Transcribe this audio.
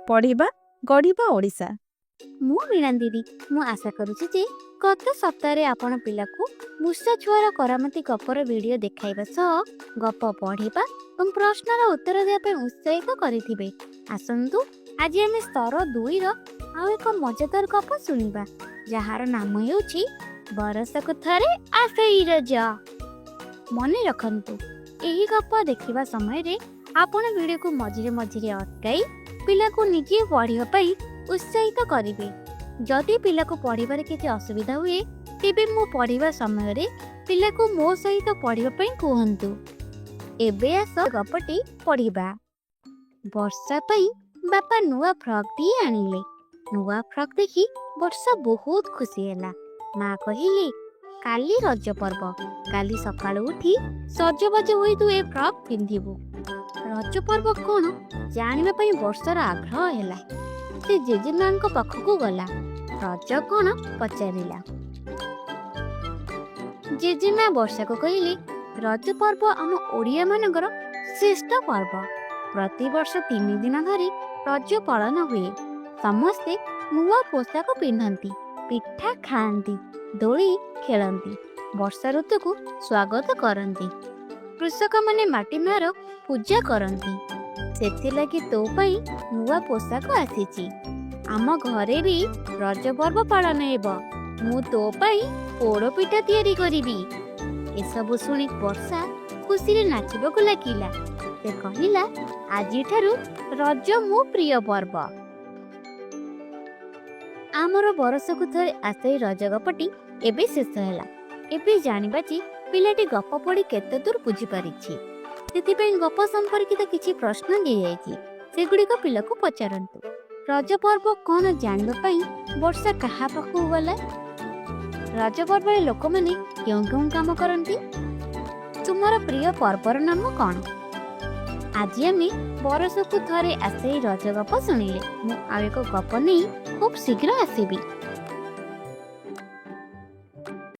ପଢ଼ିବା, ଗଢ଼ିବା ଓଡ଼ିଶା। ମୁଁ ମୀଣା ଦିଦି। ମୁଁ ଆଶା କରୁଛି ଯେ ଗତ ସପ୍ତାହରେ ଆପଣ ପିଲାକୁ ମୂଷା ଛୁଆର କରାମତି ଗପର ଭିଡ଼ିଓ ଦେଖାଇବା ସହ ଗପ ପଢ଼ିବା ଏବଂ ପ୍ରଶ୍ନର ଉତ୍ତର ଦେବା ପାଇଁ ଉତ୍ସାହିତ କରିଥିବେ। ଆସନ୍ତୁ, ଆଜି ଆମେ ସ୍ତର 2ର ଆଉ ଏକ ମଜାଦାର ଗପ ଶୁଣିବା, ଯାହାର ନାମ ହେଉଛି ବରଷକୁ ଥରେ ଆସେ ରଜ। ମନେ ରଖନ୍ତୁ, ଏହି ଗପ ଦେଖିବା ସମୟରେ ଆପଣ ଭିଡ଼ିଓକୁ ମଝିରେ ମଝିରେ ଅଟକାଇ ପିଲାକୁ ନିଜେ ପଢ଼ିବା ପାଇଁ ଉତ୍ସାହିତ କରିବେ। ଯଦି ପିଲାକୁ ପଢ଼ିବାରେ କିଛି ଅସୁବିଧା ହୁଏ, ତେବେ ମୁଁ ପଢ଼ିବା ସମୟରେ ପିଲାକୁ ମୋ ସହିତ ପଢ଼ିବା ପାଇଁ କୁହନ୍ତୁ। ଏବେ ଆସ, ଗପଟି ପଢ଼ିବା। ବର୍ଷା ପାଇଁ ବାପା ନୂଆ ଫ୍ରକ୍ଟିଏ ଆଣିଲେ। ନୂଆ ଫ୍ରକ୍ ଦେଖି ବର୍ଷା ବହୁତ ଖୁସି ହେଲା। ମା କହିଲେ, "କାଲି ରଜ ପର୍ବ। କାଲି ସକାଳୁ ଉଠି ସଜବାଜ ହୋଇ ତୁ ଏ ଫ୍ରକ୍ ପିନ୍ଧିବୁ।" ରଜ ପର୍ବ କ'ଣ ଜାଣିବା ପାଇଁ ବର୍ଷାର ଆଗ୍ରହ ହେଲା। ସେ ଜେଜେମାଙ୍କ ପାଖକୁ ଗଲା। ରଜ କ'ଣ ପଚାରିଲା। ଜେଜେମା ବର୍ଷାକୁ କହିଲେ, "ରଜ ପର୍ବ ଆମ ଓଡ଼ିଆମାନଙ୍କର ଶ୍ରେଷ୍ଠ ପର୍ବ। ପ୍ରତିବର୍ଷ 3 ଦିନ ଧରି ରଜ ପାଳନ ହୁଏ। ସମସ୍ତେ ନୂଆ ପୋଷାକ ପିନ୍ଧନ୍ତି, ପିଠା ଖାଆନ୍ତି, ଦୋଳି ଖେଳନ୍ତି, ବର୍ଷା ଋତୁକୁ ସ୍ୱାଗତ କରନ୍ତି। କୃଷକମାନେ ମାଟି ମାର ପୂଜା କରନ୍ତି। ସେଥିଲାଗି ତୋ ପାଇଁ ନୂଆ ପୋଷାକ ଆସିଛି। ଆମ ଘରେ ବି ରଜ ପର୍ବ ପାଳନ ହେବ। ମୁଁ ତୋ ପାଇଁ ପୋଡ଼ ପିଠା ତିଆରି କରିବି।" ଏସବୁ ଶୁଣି ବର୍ଷା ଖୁସିରେ ନାଚିବାକୁ ଲାଗିଲା। ସେ କହିଲା, "ଆଜିଠାରୁ ରଜ ମୋ ପ୍ରିୟ ପର୍ବ।" ଆମର ବରଷକୁ ଥରେ ଆସେ ରଜ ଗପଟି ଏବେ ଶେଷ ହେଲା। ଏବେ ଜାଣିବା ଯେ ପିଲାଟି ଗପ ପଢ଼ି କେତେ ଦୂର ବୁଝିପାରିଛି। ସେଥିପାଇଁ ଗପ ସମ୍ପର୍କିତ କିଛି ପ୍ରଶ୍ନ ଦିଆଯାଇଛି। ସେଗୁଡ଼ିକ ପିଲାକୁ ପଚାରନ୍ତୁ। ରଜ ପର୍ବ କ'ଣ ଜାଣିବା ପାଇଁ ବର୍ଷା କାହା ପାଖକୁ ଗଲା? ରଜ ପର୍ବରେ ଲୋକମାନେ କେଉଁ କେଉଁ କାମ କରନ୍ତି? ତୁମର ପ୍ରିୟ ପର୍ବର ନାମ କ'ଣ? ଆଜି ଆମେ ବରଷକୁ ଥରେ ଆସେ ରଜ ଗପ ଶୁଣିଲେ। ମୁଁ ଆଉ ଏକ ଗପ ନେଇ ଖୁବ୍ ଶୀଘ୍ର ଆସିବି।